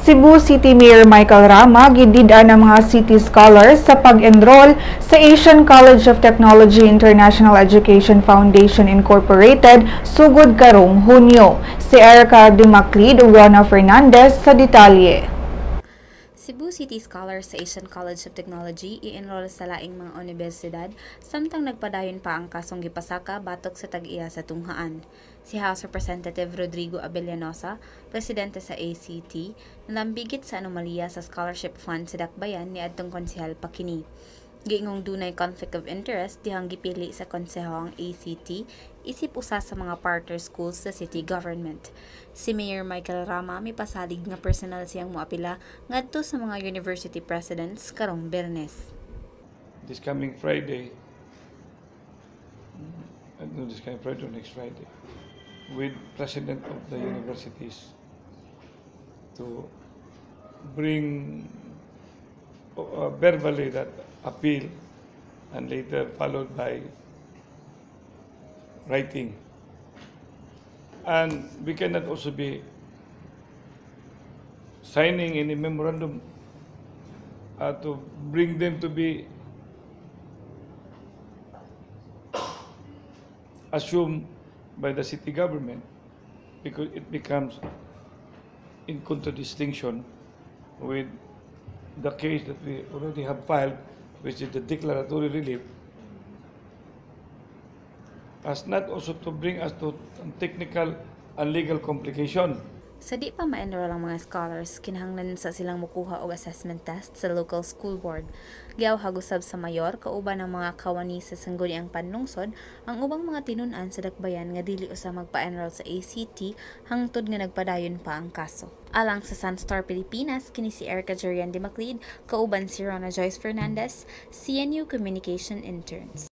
Cebu City Mayor Michael Rama gidid-an ang mga city scholars sa pag-enroll sa Asian College of Technology International Education Foundation Incorporated sugod karong Hunyo. Si Erica Dimaclid ug Rona Fernandez sa detalye. Cebu City Scholars sa Asian College of Technology i-enroll sa laing mga unibersidad samtang nagpadayon pa ang kasong gipasaka batok sa tag-iya sa tunghaan. Si House Representative Rodrigo Abellanosa, presidente sa ACT, nalambigit sa anomalya sa scholarship fund sa Dakbayan niadtong konsehal pa kini. Giingong dunay conflict of interest dihang gipili sa konseho ang ACT isip usa sa mga partner schools sa city government. Si Mayor Michael Rama mipasalig nga personal siyang moapila ngadto sa mga university presidents karong Biyernes. This coming Friday, I don't know, this coming Friday or next Friday, with president of the universities to bring verbally that appeal and later followed by writing. And we cannot also be signing any memorandum to bring them to be assumed by the city government because it becomes in contradistinction with the case that we already have filed, which is the declaratory relief, as not also to bring us to technical and legal complication. Sa di pa ma-enroll ang mga scholars, kinahanglan sa silang mukuha og assessment test sa local school board. Giawhag usab sa mayor kauban ang mga kawani sa Sangguniang Panlungsod ang ubang mga tinun-an sa Dakbayan nga dili usa magpa-enroll sa ACT hangtod nga nagpadayon pa ang kaso. Alang sa Sunstar Pilipinas, kini si Erica Jerian de Macleod, kauban si Rona Joyce Fernandez, CNU Communication Interns.